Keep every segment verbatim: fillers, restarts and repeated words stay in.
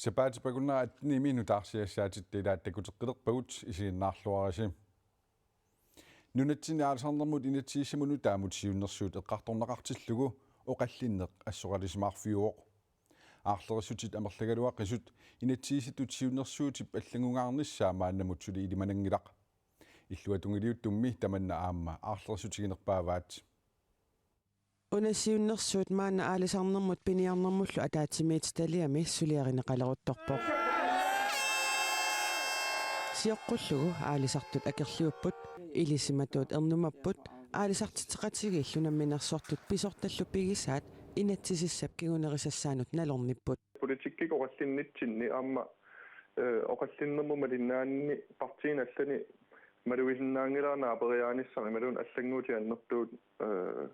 Sapaatip akunnera attenimi nutaarsiassaatitta ilaat takuteqqilerpagut, isiginnaarluarisi. Nunatsinni aalisarnermut inatsisissamut nutaamut siunnersuut eqqartorneqartillugu oqallinneq assoralisimaarfiuvoq. Aarlerissutit amerlagaluaqisut inatsisissatut siunnersuutip allanngungaarnissaa maannamut suli ilimananngilaq. Illuatungiliuttummi tamanna aamma aarlerissutiginerpaavaat. Una siunnersuut maanna aalisarnermut piniarnermullu ataatsimiititaliami suliarineqaleruttorpoq. Sioqqullugu aalisartut akerliupput, ilisimatuut ernumapput, aalisartitseqatigiillu namminersortut pisortallu pigisaat inatsisissap kingunerisassaanut nalornipput. Politikkikkut oqallinnitsinni aamma, eh, oqallinnermut malinnaanini partiini allani malugisinnaanngilara naaperiaanissaq imaluunniit allannguutit annertuut, eh,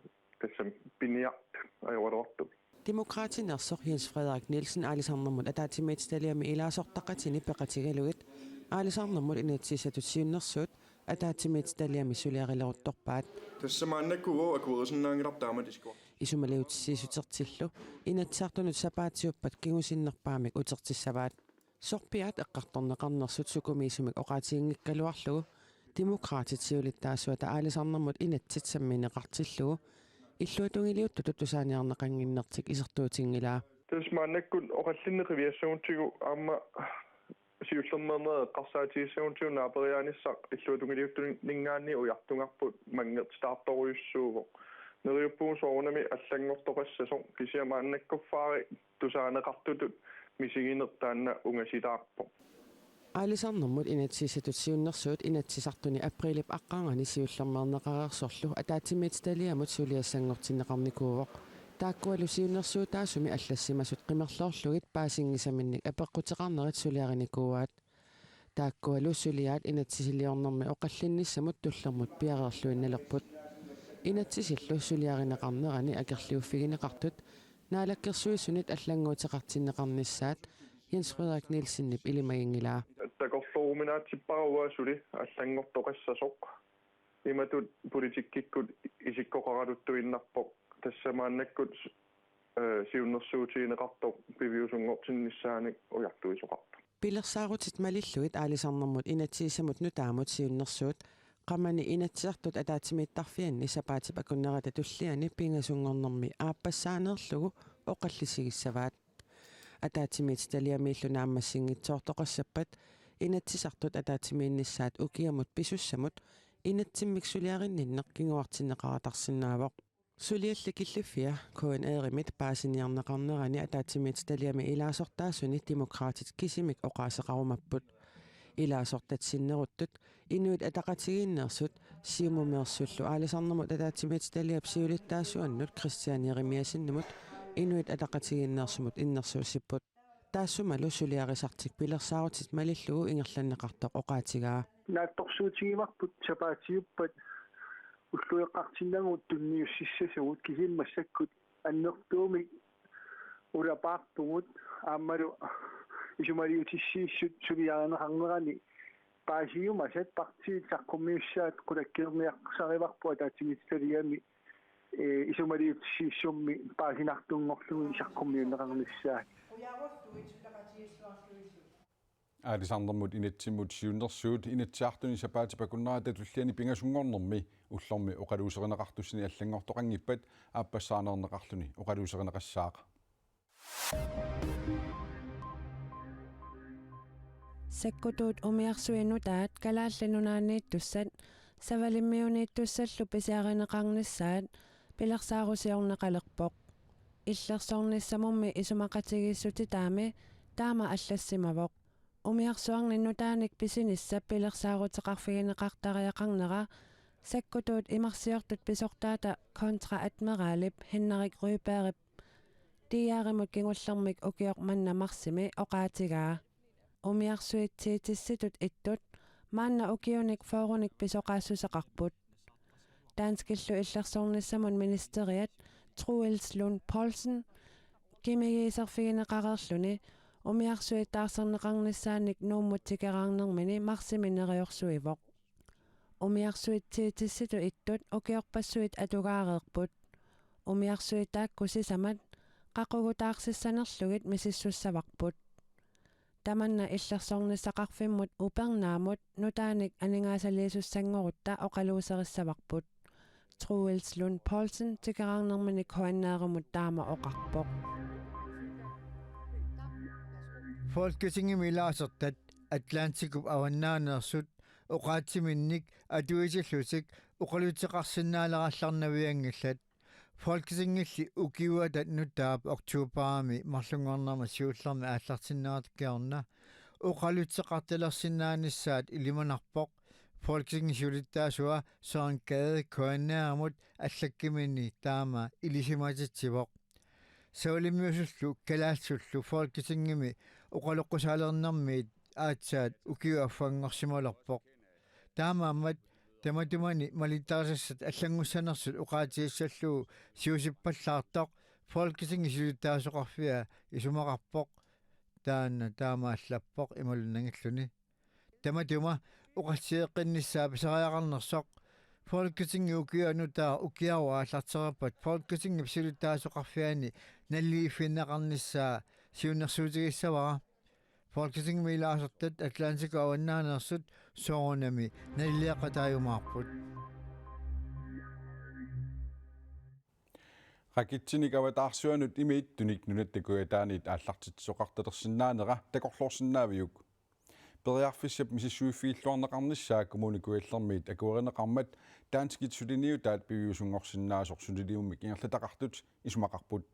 tassami piniartut ajoraluartumik. Demokraatinersoq Jens Frederik Nielsen aalisarnermut ataatsimiititaliami ilaasortaqatini peqatigalugit aalisarnermut inatsisissatut siunnersuut ataatsimiititaliami suliarileruttorpaat. Tassa maannakkut akuerisinnaanngilarput taamatut isikkoq. Isumaliutissiissutertillu Inatsisartunut sapaatiuppat kingusinnerpaamik utertissavaat. Sorpiaat eqqartorneqarnersut sukumiisumik oqaatiginngikkaluarlugu Demokraatit siulittaasuata aalisarnermut inatsit sammineqartillugu illuatungiliuttutut tusaaniarneqannginnertik isertuutinngilaa. Tassa maannakkut oqallinneq qiviassagutsigu aamma siullermeernerit eqqarsaatigissagutsigu naaperiaanissaq illuatungiliuttuninngaanniit ujartugarput manngertitaartorujussuuvoq. Neriuppugut soorunami allanngortoqassasoq, kisianni maannakkuffaari tusaaneqartutut misigineq taanna ungasitaarpoq. Aalisarnermut inatsisissatut siunnersuut Inatsisartuni apriilip aqqarnganni siullermeerneqareersorlu ataatsimiititaliamut suliassanngortinneqarnikuuvoq. Taakkualu siunnersuutaasumi allassimasut qimerloorlugit paasinngisaminnik apeqquteqarnerit suliarinikuuaat. Taakkualu suliaat inatsisiliornermi oqallinnissamut tullermut piareerluinnalerput. Inatsisillu suliarineqarnerani akerliuffigineqartut Naalakkersuisunit allannguuteqartinneqarnissaat Jens Frederik Nielsenip ilimaginngilaa. Takorlooruminaatsippara uanga suli allanngortoqassasoq. Imatut politikkikkut isikkoqaraluttuinnarpoq, tassa maannakkut, eh, siunnersuutigineqartoq piviusunngortinnissaanik ujartuisoqarpoq. Pilersaarutit malillugit aalisarnermut inatsisissamut nutaamut siunnersuut qamani Inatsisartut ataatsimiittarfianni sapaatip akunnerata tulliani pingasunngornermi aappassaaneerlugu oqallisigissavaat. Ataatsimiititaliamiillu naammassinngitsoortoqassappat Inatsisartut ataatsimiinnissaat ukiamut pisussamut inatsimmik suliarinninneq kinguartinneqaratarsinnaavoq. Sulialli killiffia K N R-imit paasiniarneqarnerani ataatsimiititaliami ilaasortaasuni Demokraatit kisimik oqaaseqarumapput. Ilaasortat sinneruttut Inuit Ataqatigiinneersut Siumumeersullu aalisarnermut ataatsimiititaliap siulittaasuannut Kristian Jeremiassenimut Inuit Ataqatigiinneersumut innersuussipput. Taassumalu suliarisartik pilersaarutit malillugu ingerlanneqartoq oqaatigaa. Naatsorsuutigivarput sapaatiuppat ulloqeqqartinnagu tunniussissasugut, kisianni massakkut annertuumik ulapaarpugut aammalu isumaliutissiissut suliarineqarnerani paasiumasat partiit saqqummiussaat qulakkeerniarsarivarput ataatsimiititaliami, eh, isumaliutissiissummi paasinartunngorlugit saqqummiunneqarnissaat. Aalisarnermut inatsimmut siunnersuut Inatsisartuni sapaatip akunnerata tulliani pingasunngornermi ullormi oqaluuserineqartussani allanngortoqanngippat aappassaaneerneqarluni oqaluuserineqassaaq. Sakkutuut umiarsuit nutaat Kalaallit Nunaanniittussat Savalimmiuniittussallu pisiarineqarnissaat pilersaarusiorneqalerpoq. Illersornissamummi isumaqatigiissutitaami taama allassimavoq. Umiarsuarnik nutaanik pisinissap pilersaaruteqarfigineqartariaqarnera sakkutuut imarsiortut pisortaata Kontra Admiralip Henrik Rybergip D R-imut kingullermik ukioq manna marsimi oqaatigaa. Umiarsuit T T S-itut ittut maanna ukiunik fyrrenik pisoqaassuseqarput. Danskillu illersornissamut ministeriat Troels Lund Poulsen kimigiiserfigineqareerluni umiarsuit taarserneqarnissaannik Nuummut tikeraarnermini marsimi neriorsuivoq. Umiarsuit T T S-itut ittut ukiorpassuit atugaareerput. Umiarsuit taakku sisamat qaqugu taarsissanerlugit misissussavarput. tamanna illersornissaqarfimmut upernaamut nutaanik aningaasaliisussanngorutta oqaluuserissavarput. Troels Lund Poulsen tikeraarnermini K N R-imut taama oqarpoq. Folketingimi ilaasortat Atlantikup avannaaneersut oqaatsiminnik atuitillutik oqalutseqarsinnaalerallarnavianngillat. Folketingilli ukiuata nutaap oktobarimi marlunngornerma siullermi aallartinneqartoq kingorna oqalutseqartalersinnaanissaat ilimanarpoq. Folketingip siulittaasua Søren Gade K N R-imut allakkimini taama ilisimatitsivoq. Savalimmiusullu kalaallisullu Folketingimi oqaloqqusaalernermiit aatsaat ukiup affanngorsimalerpoq. Taamaammat tamatumani malittarisassat allanngussanersut oqaatigissallugu siusippallaartoq Folketingip siulittaasoqarfia isumaqarpoq, taanna taama allappoq imaluunniit nangilluni. Tamatuma oqassigeqqinnissaa pisariaqarnersoq Folketingip ukiuata nutaaq ukiarua aallarterappat Folketingip siulittaasoqarfiani naliliiffinneqarnissaa siunnersuutigissavara. Folketingimi ilaasortat Atlantikup avannaaneersut soorunami naliliaqataajumaarput. Raketsinik avataarsuanut imiittunik Nunatta Kujataaniit aallartitsisoqartalersinnaanera takorloorsinnaaviuk? Periarfissap misissuiffigilluarneqarnissaa Kommune Kujallermiit akuerineqarmat danskit suliniutaat piviusunngorsinnaasoq suliniummik ingerlataqartut isumaqarput.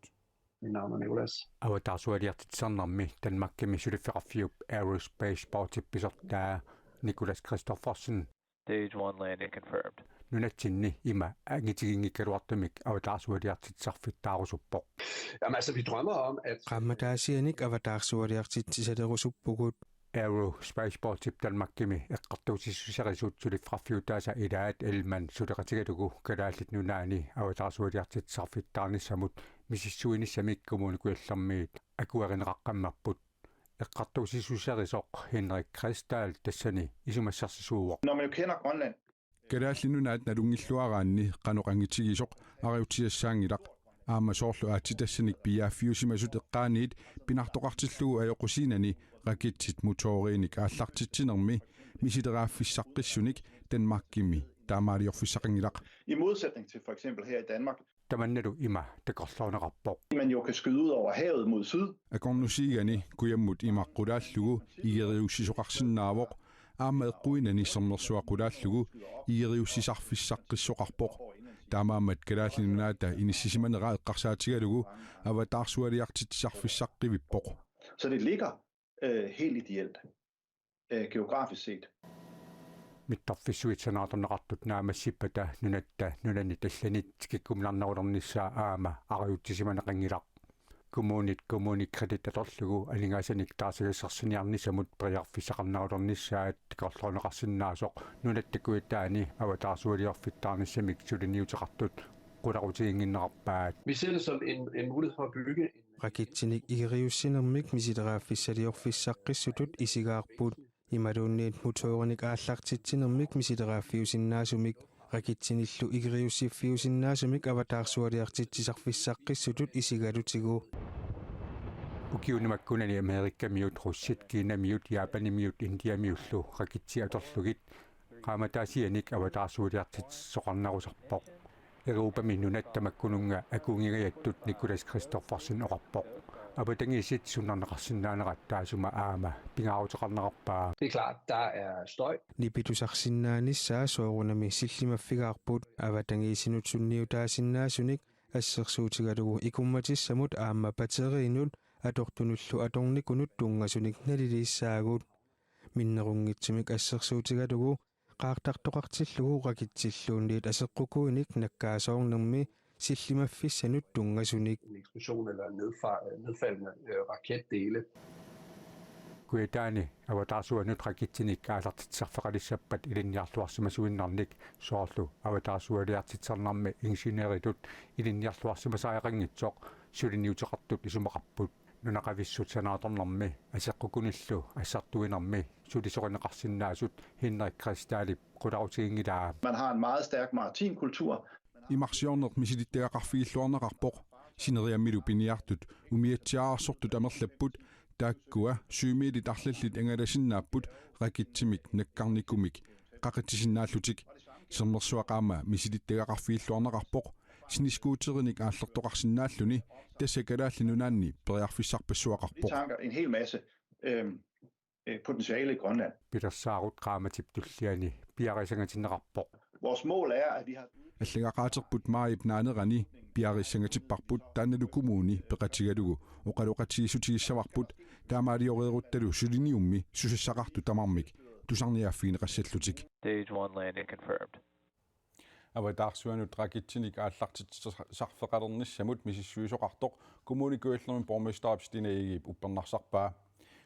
Min navn er Nicolas. Avataarsualiartitsisarnermi Danmarkimi suliffeqarfiup Aerospace Sportip pisortaa Nicolas Christoffersen. Stage one landing confirmed. Nunatsinni ima angitiginngikkaluartumik avataarsualiartitsisarfittaarusuppoq. Jamen, altså, vi drømmer om, at Qaammataasianik avataarsualiartitsisalerusupput. Aerospace Sportip Danmarkimi eqqartuussissuserisut suliffeqarfiutaasa ilaat Ellemann suleqatigalugu Kalaallit Nunaanni avataarsualiartitsisarfittaanissamut misissuinissamik Kommune Kujallermiit akuerineqaqqammerput. Eqqartuussissuserisoq Henrik Kristall tassani isumassarsisuuvoq. Når man jo kender Grønland. Kalaallit Nunaat nalunngilluaraanni qanoq angitigisoq ariutsisassaanngilaq. Aamma soorlu aatsitassanik piiaaffiusimasut eqqaaniit pinartoqartillugu ajoqusiinani raketsit motoriinik aallartitsinermi misileraaffissaqqissunik Danmarkimi taamaaliorfissaqanngilaq. I modsætning til for eksempel her i Danmark. Tamannalu ima takorloorneqarpoq. Man jo kan skyde ud over havet mod syd. Akornusiigani kujammut imaq qulaallugu igeriussisoqarsinnaavoq. Aamma eqquiinani sermersuaq qulaallugu igeriussisarfissaqqissoqarpoq. Taamaammat Kalaallit Nunaata inissisimanera eqqarsaatigalugu avataarsualiartitsisarfissaqqivippoq. Så det ligger øh, helt ideelt øh, geografisk set. Mittarfissuit sanaartorneqartut naammassippata nunatta nunanit allanit tikikkuminarnerulernissaa aamma ariutsisimaneqanngilaq. Kommunit KommuneKredit atorlugu aningaasanik taasigassarsiorniarnissamut periarfissaqarnerulernissaat takorloorneqarsinnaasoq Nunatta Kujataani avataarsualiorfittaarnissamik suliniuteqartut qularutiginnginnerarpaat. Vi ser det som en, en mulighed for at bygge en Raketsinik igeriussinermik misileraaffissaliorfissaqqissutut isigaarput. Imaluunniit motorinik aallartitsinermik misileraaffiusinnaasumik, raketsinillu igeriussiffiusinnaasumik avataarsualiartitsisarfissaqqissutut isigalutigu. Ukiuni makkunani Amerikamiut, russit, Kinamiut, Japanimiut, Indiamiullu raketsit atorlugit qaammataasianik avataarsualiartitsisoqarnerusarpoq. Europami nunat tamakkununnga akuunngingajattut Nicolas Christoffersen oqarpoq. Avatangiisit sunnerneqarsinnaanerat taassuma aamma pingaaruteqarnerarpaa. Det er klart, der er støj. Nipitusarsinnaanissaa soorunami sillimaffigaarput avatangiisinut sunniutaasinnaasunik assersuutigalugu ikummatissamut aamma batteriinut atortunullu atornikunut tunngasunik naliliissaagut. Minnerunngitsumik assersuutigalugu qaartartoqartillugu raketsilluunniit aseqqukuinik nakkaasoornermi sillimaffissanut tunngasunik. En eksplosion eller nedfa-, nedfaldende øh, raketdele. Kujataani avataarsuanut raketsinik aallartitsisarfeqalissappat ilinniarluarsimasuinnarnik soorlu avataarsualiartitsisarnermi ingeniøritut ilinniarluarsimasariaqanngitsoq suliniuteqartut isumaqarput. Nunaqavissut sanaartornermi aseqqukunillu assartuinermi sulisorineqarsinnaasut Henrik Kristallip qularutiginngilaa. Man har en meget stærk maritim kultur. Imarsiorneq misilittagaqarfigilluarneqarpoq. Sineriammilu piniartut umiatsiaararsortut amerlapput, Taakkua syvmiilit arlallit angalasinnaapput raketsimik nakkarnikumik qaqitsisinnaallutik. Sermersuaq aamma misilittagaqarfigilluarneqarpoq. Snescooterinik aallertoqarsinnaalluni tassa Kalaallit Nunaanni periarfissarpassuaqarpoq. Tanker en hel masse øhm, øh, potentiale i Grønland. Pilersaarut qaammatip tulliani piareersangatinneqarpoq. Vores mål er, at vi har... Allagaqaaterput maajip naanerani piareersangatipparput, taannalu kommuni peqatigalugu oqaloqatigiissutigissavavut, taamaalioreeruttalu suliniummi susassaqartut tamarmik tusarniaaffigineqassallutik. Stage one landing confirmed. Avataarsuanut raketsinik aallartitsisarfeqalernissamut misissuisoqartoq Kommune Kujallermi borgmesterip Stine Egedep uppernarsarpaa.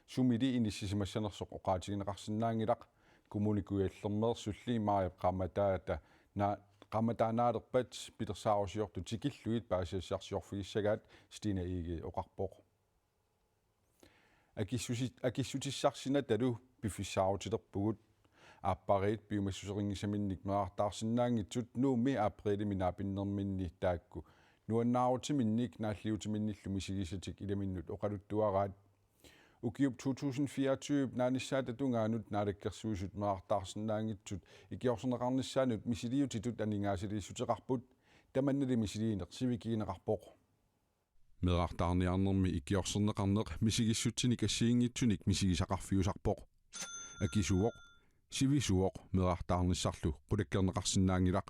Sumili inissisimassanersoq oqaatigineqarsinnaanngilaq. Kommune Kujallermeersulli maajip qaammataata naa-, qaammataanaalerpat pilersaarusiortut tikillugit paasisassarsiorfigissagaat, Stine Egede oqarpoq. Akissusi-, akissutissarsinatalu piffissaarutilerpugut. Aappariit piumassuserinngisaminnik meerartaarsinnaanngitsut Nuummi aprilimi naapinnerminni taakku nuannaarutiminnik naalliutiminnillu misigisatik ilaminnut oqaluttuaraat. Ukiup to tusind fireogtyve naanissaata tungaanut Naalakkersuisut meerartaarsinnaanngitsut ikiorserneqarnissaannut misiliutitut aningaasaliissuteqarput. Tamannali misiliineq sivikigineqarpoq. Meerartaarniarnermi ikiorserneqarneq misigissutsinik assigiinngitsunik misigisaqarfiusarpoq. Akisuvoq, sivisuvoq meerartaarnissarlu qulakkeerneqarsinnaanngilaq.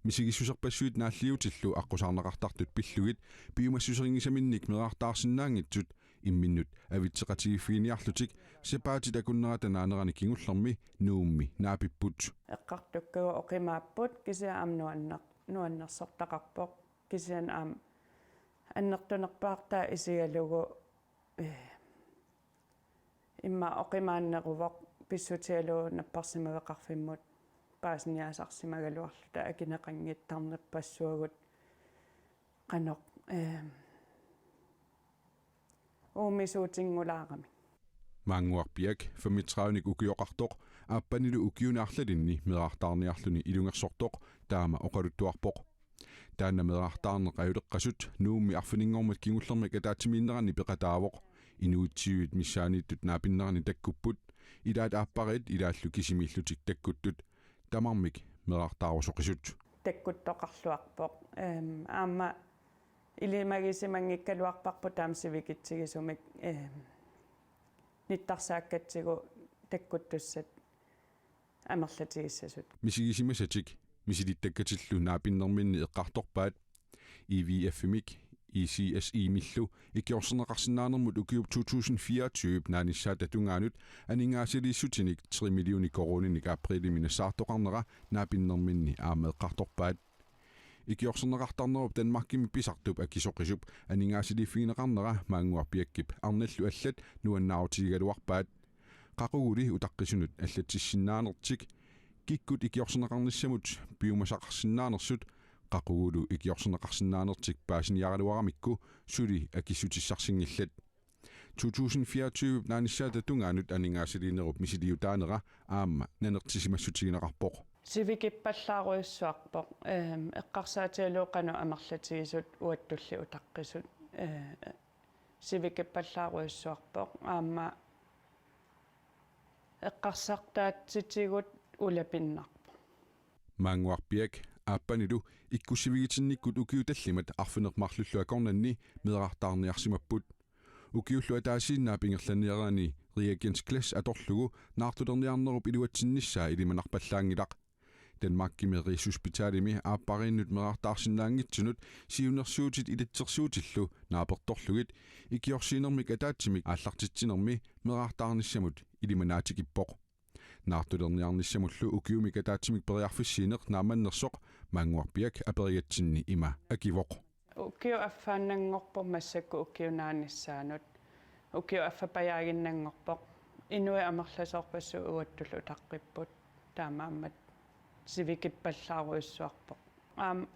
Misigissuserpassuit naalliutillu aqqusaarneqartartut pillugit piumassuserinngisaminnik meerartaarsinnaanngitsut imminnut avitseqatigiiffiginiarlutik sapaatit akunnerata naanerani kingullermi Nuummi naapipput. Eqqartukkagut oqimaapput, kisianni aamma nuanner-, nuannersortaqarpoq. Kisianni aamma annertunerpaartaa isigalugu, eh, immaqa oqimaanneruvoq pissutigalugu napparsimaveqarfimmut paasiniaasarsimagaluarluta akineqanngittarnerpassuagut qanoq, eh, uumisuutinngulaarami. Maannguaq Birch, femogtredive-nik ukioqartoq, aappanilu ukiuni arlalinni meerartaarniarluni ilungersortoq, taama oqaluttuarpoq. Taanna meerartaarneq ajuleqqasut Nuummi arfininngormat kingullermik ataatsimiinneranni peqataavoq. Inuit tyvit missaanniittut naapinnerani takkupput. Ilaat aappariit ilaallu kisimiillutik takkuttut. Tamarmik meerartaarusoqisut. Takkuttoqarluarpoq. Ehm, aamma ilimagisimanngikkaluarparput taama sivikitsigisumik, ehm, nittarsaakkatsigit takkuttussat amerlatigissasut. Misigisimasatik misilittakkatillu naapinnerminni eqqartorpaat. I V F-imik, I C S I-millu ikiorserneqarsinnaanermut ukiup to tusind fireogtyve naanissaata tungaanut aningaasaliissutinik tre millioner koruuninik aprilimi nassaartoqarnera naapinnerminni aamma eqqartorpaat. Ikiorserneqartarnerup Danmarkimi pisartup akisoqisup aningaasaliiffigineqarnera Maannguaq Birchip arnallu allat nuannaarutigigaluarpaat. Qaquguli utaqqisunut allatsissinnaanertik, kikkut ikiorserneqarnissamut piumasaqarsinnaanersut, qaqugulu ikiorserneqarsinnaanertik paasiniaraluaramikku suli akissutissarsinngillat. To tusind fireogtyve naanissaata tungaanut aningaasaliinerup misiliutaanera aamma nanertisimassutigineqarpoq. Sivikippallaarujussuarpoq, ehm, eqqarsaatigalugu qanoq amerlatigisut uattulli utaqqisut, eh, sivikippallaarujussuarpoq, aamma eqqarsartaatsitigut ulapinnarpoq. Maannguaq Birch aappanilu ikkussivigitinnikkut ukiut tallimat arfineq-marlullu akornanni meerartaarniarsimapput. Ukiullu ataasiinnaap ingerlanerani reagensglas atorlugu naartulerniarnerup iluatsinnissaa ilimanarpallaanngilaq. Danmarkimi Rigshospitalimi aappariinnut meerartaarsinnaanngitsunut siunnersuutit ilitsersuutillu naapertorlugit ikiorsiinermik ataatsimik aallartitsinermi meerartaarnissamut ilimanaatikippoq. Naartulerniarnissamullu ukiumik ataatsimik periarfissiineq naammannersoq Maannguaq Birch aperigatsinni ima akivoq. Ukiup affaannanngorpoq massakkut ukiup naanissaanut. Ukiup affapajaaginnanngorpoq. Inuit amerlasoorpassuit uattullu utaqqipput. Taamaammat sivikippallaarujussuarpoq. Aamma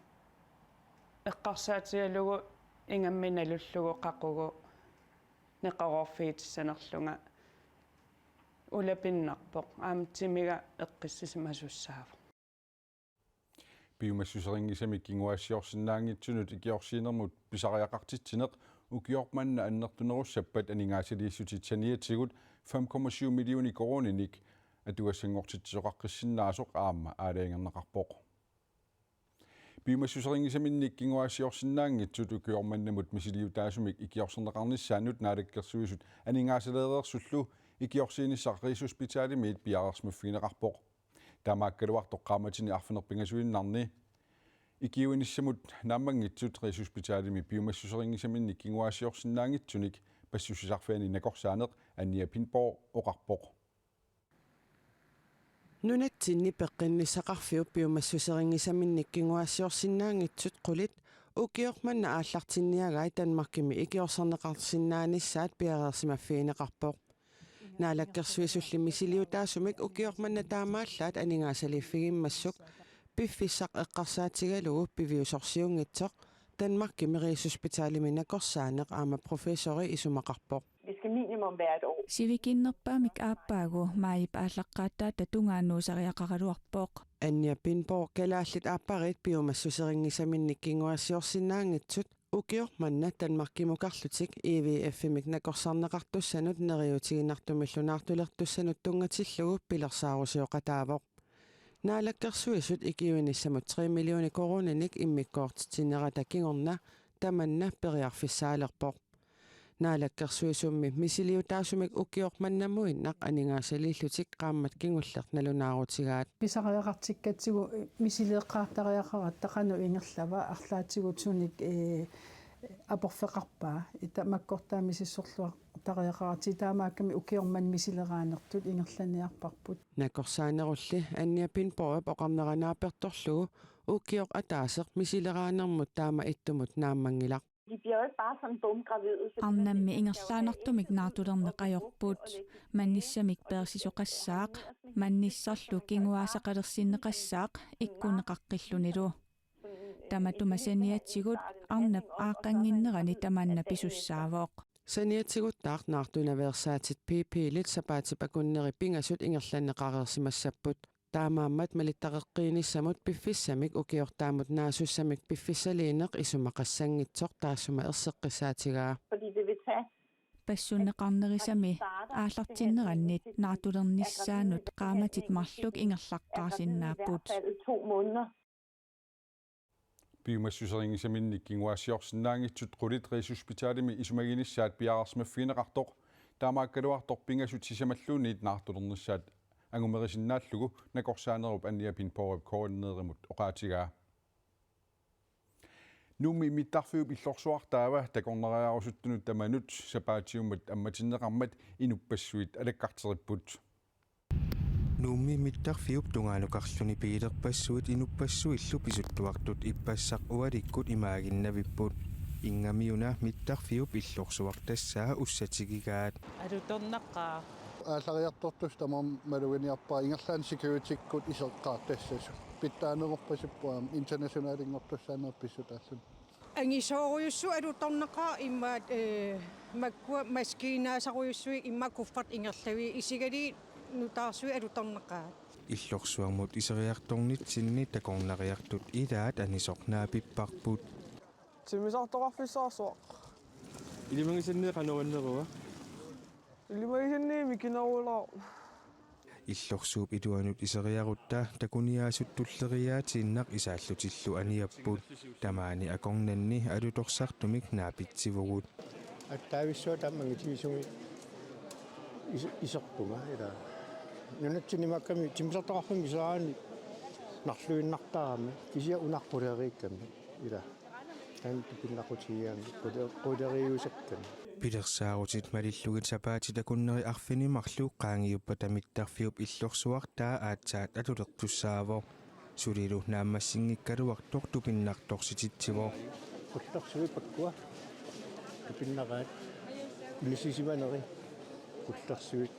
eqqarsaatigalugu ingammik nalullugu qaqugu neqeroorfigitissanerlunga ulapinnarpoq. Aamma timiga eqqissisimasussaavoq. Piumassuserinngisamik kinguaassiorsinnaanngitsunut ikiorsiinermut pisariaqartitsineq ukioq manna annertunerussappat aningaasaliissutit saniatigut fem komma syv millioner koruuninik atugassanngortitsisoqaqqissinnaasoq aamma aalajangerneqarpoq. Piumassuserinngisaminnik kinguaassiorsinnaanngitsut ukioq mannamut misiliutaasumik ikiorserneqarnissaannut Naalakkersuisut aningaasaleereersullu ikiorsiinissaq Rigshospitalimiit piareersimaffigineqarpoq. Taamaakkaluartoq qaammatini arfineq-pingasuinnarni ikiuinissamut naammanngitsut Rigshospitalimi piumassuserinngisaminnik kinguaassiorsinnaanngitsunik passussisarfiani nakorsaaneq Anja Pinborg oqarpoq. Nunatsinni peqqinnissaqarfiup piumassuserinngisaminnik kinguaassiorsinnaanngitsut qulit ukioq manna aallartinniagai Danmarkimi ikiorserneqarsinnaanissaat piareersimaffigineqarpoq. Naalakkersuisulli misiliutaasumik ukioq manna taamaallaat aningaasaliiffigimmassuk piffissaq eqqarsaatigalugu piviusorsiunngitsoq Danmarkimi Rigshospitalimi nakorsaaneq aamma professori isumaqarpoq. Det skal minimum være et år. Sivikinnerpaamik aappaagu maajip aallaqqaataata tungaanut nuusariaqaraluarpoq. Anja Pinborg kalaallit aappariit piumassuserinngisaminnik kinguaassiorsinnaanngitsut ukioq manna Danmarkimukarlutik I V F-imik nakorsarneqartussanut neriuutiginartumillu naartulertussanut tunngatillugu pilersaarusioqataavoq. Naalakkersuisut ikiuinissamut tre millioner koruuninik immikkoortitsinerata kingorna tamanna periarfissaalerpoq. Naalakkersuisummi misiliutaasumik ukioq mannamuinnaq aningaasaliillutik qaammat kingulleq nalunaarutigaat. Pisariaqartikkatsigu misileeqqaartariaqaratta qanoq ingerlava arlaatigut sunik, ee, aporfeqarpa, ita makkortaa misissorluartariaqaratta, taamaakkami ukioq manna misileraanertut ingerlanniarparput. Nakorsaanerulli Anja Pinborgip oqarnera naapertorlugu ukioq ataaseq misileraanermut taama ittumut naammanngilaq. De bliver jo ikke bare sådan bum gravide, fordi Arnammi ingerlaannartumik naartulerneq ajorput. Mannissamik peersisoqassaaq, mannissarlu kinguaassaqalersinneqassaaq ikkunneqaqqillunilu. Tamatuma saniatigut arnap aaqqannginnerani tamanna pisussaavoq. Saniatiguttaaq naartunaveersaatit p-pillit sapaatip akunneri pingasut ingerlanneqareersimassapput. Taamaammat malittaqeqqiinissamut piffissamik ukiortaamut naasussamik piffissaliineq isumaqassanngitsoq taassuma erseqqissaatigaa. Fordi det vil tage Passunneqarnerisami aallartinnerannit naartulernissaanut qaammatit marluk ingerlaqqaarsinnaapput. To måneder. Piumassuserinngisaminnik kinguaassiorsinnaanngitsut qulit Rigshospitalimi isumaginissaat piareersimaffigineqartoq, taamaakkaluartoq pingasut sisamalluunniit naartulernissaat angumerisinnaallugu nakorsaanerup Anja Pinborgip K N R-imut oqaatigaa. Nuummi mittarfiup illorsuartaava takornariarusuttunut tamanut sapaatiummat ammatinneqarmat inuppassuit alakkarteripput. Nuummi mittarfiup tungaanukarluni pigilerpassuit inuppassuillu pisuttuartut ippassaq ualikkut imaaginnavipput. Inngamiuna mittarfiup illorsuaq tassaa ussatigigaat. Alutornaqaaq. Aallariartortussat tamaasa maluginiarpara ingerlaannaq securitykkut iseqqaartassasut. Pitsaanerorpasippoq aamma internationalinngortussaaneq pissutaalluni. Angisoorujussuit alutornaqaaq immaqa, eh, makkua maskiinaasarujussuit immaqa kuffertit ingerlaviit isigalugit nutaarsuit alutornaqaat. Illorsuarmut iseriartornitsinni takornariartut ilaat anisoq naapipparput. Timmisartoqarfissarsuaq. Ilimagisanni qanoq annerua? Ilimagisanni mikinerulaarpoq. Illorsuup iluanut iseriarutta takuniaasut tulleriiaatiinnaq isaallutillu aniapput. Tamaani akornanni alutorsartumik naapitsivugut. Attavissuaq taama angitigisumik is-, iserpunga ila. Nunatsinni imaakkami timmisartoqarfimmi iseraanni narluinnartarami kisianni una quleriikkami ila. Taanna tupinnaqutigigaanni qule-, quleriiusakkami. Pilersaarutit malillugit sapaatit akunneri arfineq-marluk qaangiuppata mittarfiup illorsuartaa aatsaat atulertussaavoq. Sulilu naammassinngikkaluartoq tupinnartorsititsivoq. Qullersuit pakkua. Tupinnaqaat. Inissisimaneri. Qullersuit.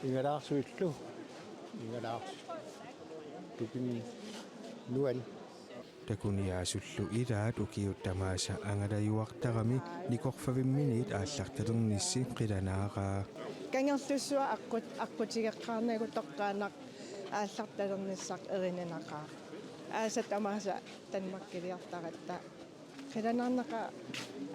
Ingalaarsuillu. Ingalaarsuit. Tupin nuan. Takuniaasullu ilaat ukiut tamaasa angalajuartarami nikorfavimminiit aallartalernissi qilanaaraa. Kangerlussuaq aqqut-, aqqutigeqqaarnagu toqqaannaq aallartalernissaq erininaqaaq. Aasat tamaasa Danmarkiliartaratta Qilanaarneqaaq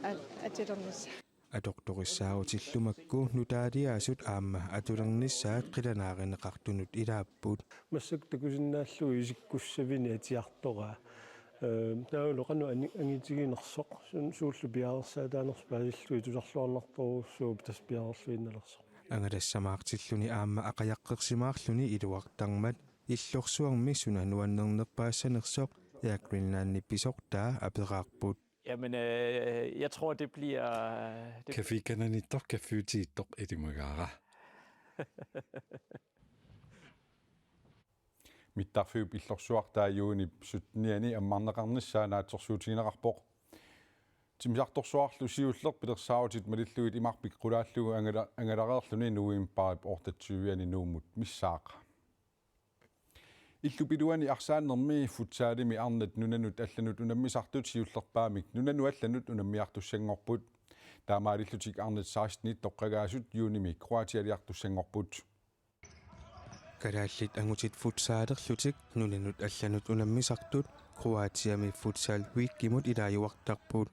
at-, atulernissaa. Atortorissaarutillu makku nutaaliaasut aamma atulernissaat qilanaarineqartunut ilaapput. Massakkut takusinnaallugu isikkussavini atiartoraa. Ee, taavalu qanoq ani-, angitiginersoq, sun-, suullu piareersaataanersoq paasillugit tusarluarnartorujussuuvoq tassa piareerluinnalersoq. Angalassamaartilluni aamma aqajaqqersimaarluni iluartarmat illorsuarmi suna nuannernerpaassanersoq Air Greenlandip pisortaa aperaarput. Jamen, øh, jeg tror, det bliver, det Café Kananittoq kaffiutigiittoq ilimagaara. Mittarfiup illorsuartaa juunip syttenianni ammarneqarnissaa naatsorsuutigineqarpoq. Timmisartorsuarlu siulleq pilersaarutit malillugit imarpik qulaallugu angala-, angalareerluni novembarip otteogtyve-ani Nuummut missaaq. Illup iluani arsaannermi futsalimi arnat nunanut allanut unammisartut siullerpaamik nunanut allanut unammiartussanngorput. Taamaalillutik arnat sekstenit toqqagaasut juunimi Kroatialiartussanngorput. Kalaallit angutit futsalerlutik nunanut allanut unammisartut Kroatiami Futsal Weekimut ilaajuartarput.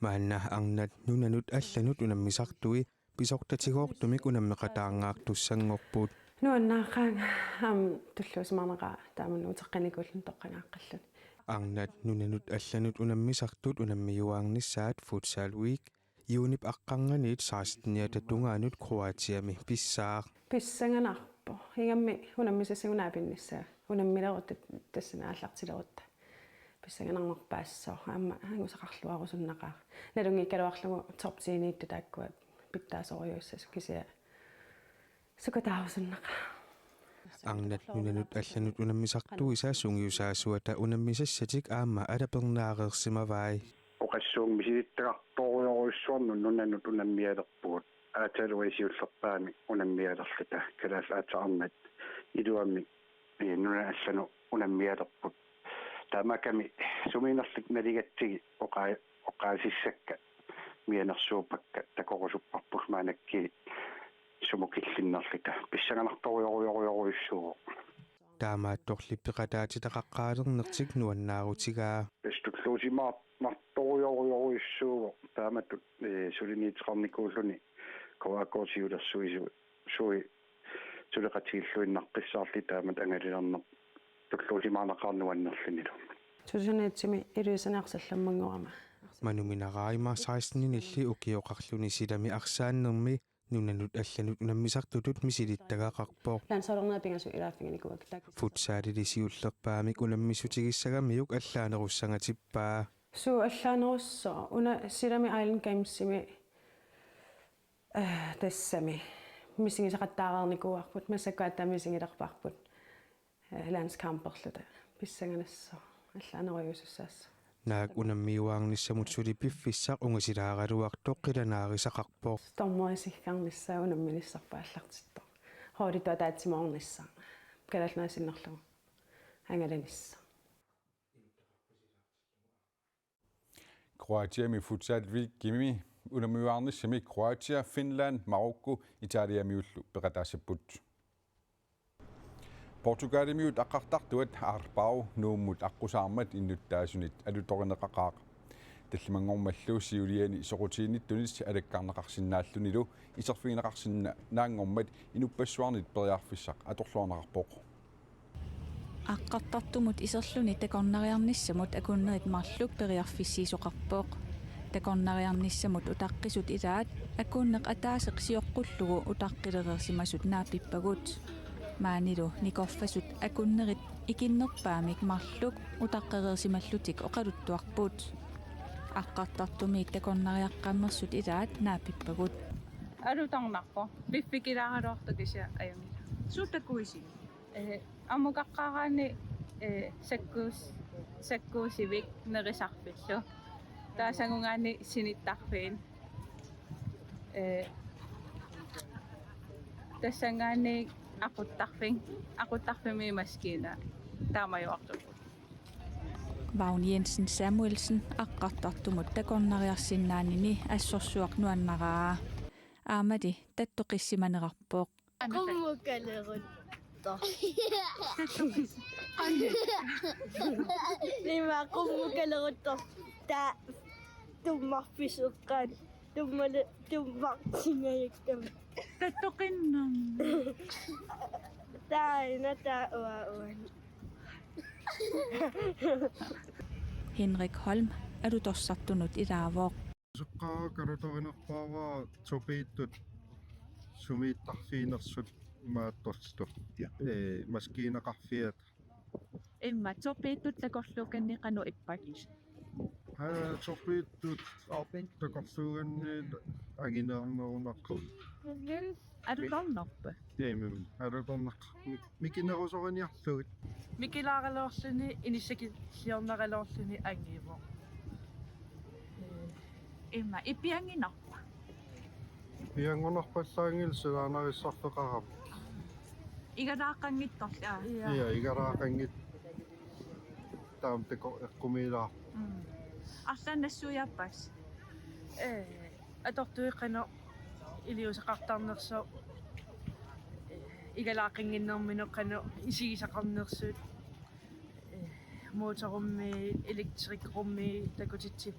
Maanna arnat nunanut allanut unammisartui pisortatigoortumik unammeqataanngaartussanngorput. Nuannaaqaanga aamma tulluusimaarnaqaaq taama uteqqinikuulluni toqqagaaqqilluni. Arnat nunanut allanut unammisartut unammiuaarnissaat Futsal Week juunip aqqarnganiit seksteniata tungaanut Kroatiami pissaaq. Pissanganarpoq. Ingammik unammisassagut naapinnissaat. Unammilerutta tassani aallartilerutta. Pissanganarnerpaassooq. Aamma angusaqarluarusunnaqaaq. Nalunngikkaluarlugu top ti-niittut taakkua pitsaasorujussuusut kisianni sukataarusunnaqaaq. Arnat nunanut allanut unammisartuisa sungiusaasuata unammisassatik aamma alapernaareersimavai. Oqassuunga misilittagartorujorujussuarnut nunanut unammialerpugut. Aatsaat uagut siullerpaamik unammialerluta. Kalaallit aatsaat arnat iluamik, ee, nunanut allanut unammialerput. Taamaakkami sumiinnerlugit naligatsigit oqa-, oqaasissakka mianersuuppakka takorusupparput maannakkut sumut killinnerluta. Pissanganartorujorujorujussuuvoq. Taamaattorli peqataatitaqaqqaalernertik nuannaarutigaa. Tassa tulluusimaarnartorujorujorujussuuvoq. Taamatut, ee, suliniuteqarnikuulluni K A K siulersuisui sui suleqatigilluinnaqqissaarluta taamatut angalilerneq tulluusimaarnaqaaq nuannerlunilu. Tusuniitsimi Ilulissani arsallammanngorama. Manuminaraima seksteninilli ukioqarluni silami arsaannermi nunanut allanut unammisartutut misilittagaqarpoq. Landsholdernerit pingasut ilaaffiginikuuakka taakku. Futsalili siullerpaamik unammissutigissagamiuk allaanerussanngatippaa. Suu allaanerussaaq una silami Island Gamesimi, eh, tassami misigisaqattaareernikuuarput, massakkut aatsaat misigilerparput, eh, landskamperluta. Pissanganassaaq, allaanerujussuussaaq. Naak unammiuaarnissamut suli piffissaq ungasilaaraluartoq qilanaarisaqarpoq. Dommerit siggaarnissaat unamminissarput aallartittoq. Holditut ataatsimoornissaq. Kalaallit Nunaat sinnerlugu angalanissaq. Kroatiami Futsal Weekimi unammiuaarnissami Kroatia, Finland, Marokko Italiamiullu peqataassapput. Portugalimiut aqqartartuat Aarpau Nuummut aqqusaarmat innuttaasunit alutorineqaqaaq. Tallimanngormallu siuliani soqutiginnittunit alakkarneqarsinnaallunilu iserfigineqarsinnaanngormat inuppassuarnit periarfissaq atorluarneqarpoq. Aqqartartumut iserluni takornariarnissamut akunnerit marluk periarfissiisoqarpoq. Takornariarnissamut utaqqisut ilaat akunneq ataaseq sioqqullugu utaqqilereersimasut naapippagut. Maanilu nikorfasut akunnerit ikinnerpaamik marluk utaqqereersimallutik oqaluttuarput. Aqqartartumiit takornariaqqammersut ilaat naapippagut. Alutornarpoq. Piffikilaaraluartoq kisianni ajunngilaq. Suut takuisiuk? Ee, ammukaqqaaraanni, ee, sakkuus-, sakkuusivik nerisarfillu. Taasannguaanni sinittarfiit. Ee, tassanngaanniit aquttarfik, aquttarfimmi maskiina taamajuartugut. Vagn Jensen Samuelsen aqqartartumut takornariarsinnaanini assorsuaq nuannaraa. Aammali tattoqissimanerarpoq. Qummukaleruttortoq. Ima qummukaleruttortoq. Ta-, Tummarfisoqqaat. Tummali tummartingajakkama. Tattoqinnermi. Taanna taava uani. Henrik Holm alutorsartunut ilaavoq. Suqqaaq alutorinerpaavara tupiittut sumiittarfiinersut imaattortut. Ja. Ee, maskiinaqarfiata. Imma tupiittut takorluukanni qanoq ippat? Aa, tupiittut takorluukanni angineernerunaqqu. Alutornerpa? Imma, alutorneq. Mikinerusoriniarlugit. Mikilaaraluarluni inissakilliorneraluarluni angivoq. Imma ipiannginnarpa? Ipianngunarpallaanngilaq silaannarissarfeqarami. Igalaaqanngitsorli, aa. Ja. Ja, igalaaqanngit-, taama takoqqaarami ilaa. Mm. Arlaannik nassuiaappas? Ee, atortuiqanut iliuuseqartarnersoq. Ee, igalaaqannginnerminut qanoq isigisaqarnersut. Motorummi, elektrikerummi takutitsip.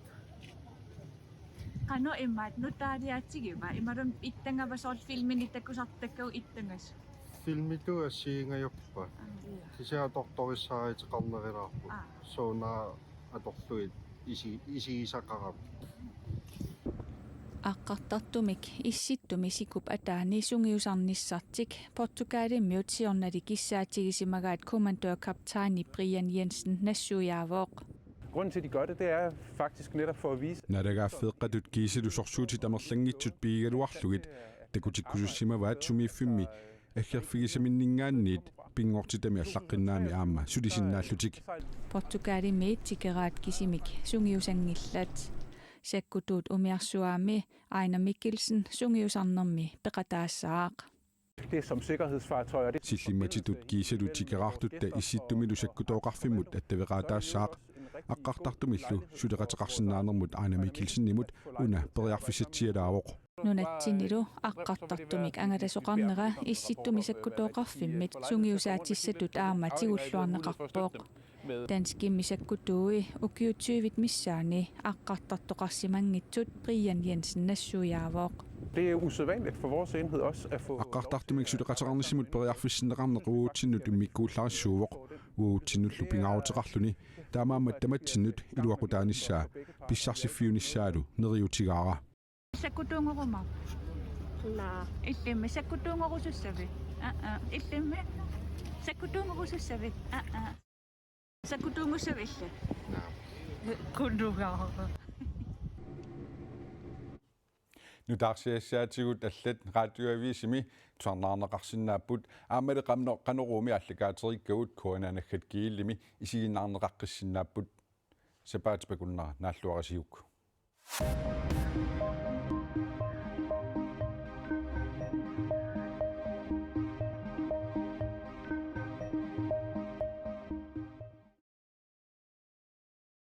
Qanoq imaat nutaaliaatigiva, imaluunniit ittagava soorlu filmini takusartakkagut ittagasut? Filmitut assigiinngajappoq. Aa. Kisianni atortorissaateqarnerulaarpoq. Aa. Soorunami atorlugit isi-, isigisaqarami. Aqqartartumik Issittumi sikup ataani sungiusarnissartik Portugalimiut siornali kissaatigisimagai kommandørkaptajni Brian Jensen nassuiaavoq. Grunden til, at de gør det, det er faktisk netop for at vise... Naalagaaffeeqqatut kiisalu sorsuutit amerlanngitsut pigigaluarlugit takutikkusussimavaat sumiiffimmi aggerfigisaminninngaanniit pinngortitami allaqqinnaami aamma sulisinnaallutik. Portugalimi tikeraat kisimik sungiusanngillat. Sakkutuut umiarsuaami Ejnar Mikkelsen sungiusarnermi peqataassaaq. Det er som sikkerhedsfartøjer. Det... Sillimmatitut kiisalu tikeraartutta Issittumilu sakkutooqarfimmut attaveqaataassaaq. Aqqartartumillu suleqateqarsinnaanermut Ejnar Mikkelsenimut una periarfissatsialaavoq. Nunatsinnilu aqqartartumik angalasoqarnera Issittumi sakkutooqarfimmit sungiusaatissatut aamma tigulluarneqarpoq. Danskimmi sakkutuui ukiut tyvit missaanni aqqartartoqarsimanngitsut Brian Jensen nassuiaavoq. Det er usædvanligt for vores enhed også at få... Aqqartartumik suleqateqarnissamut periarfissinneqarneq uagutsinnut immikkuullarissuuvoq. Uagutsinnullu pingaaruteqarluni. Taamaammat tamatsinnut iluaqutaanissaa pissarsiffiunissaalu neriuutigaara. Sakkutuunngorumaarpa? Naa. Illimmi sakkutuunngorusussavit? Aa, aa. Illimmi sakkutuunngorusussavit? Aa, aa. Sakkutuunngussavit illit? Naa. Kunnugaara. Nutaarsiassaatigut allat Radioavisimi tusarnaarneqarsinnaapput, aammali qano-, Qanoruumi aallakaaterikkagut K N R naggat G L-imi isiginnaarneqaqqissinnaapput. Sapaatip akunnera naalluarisiuk.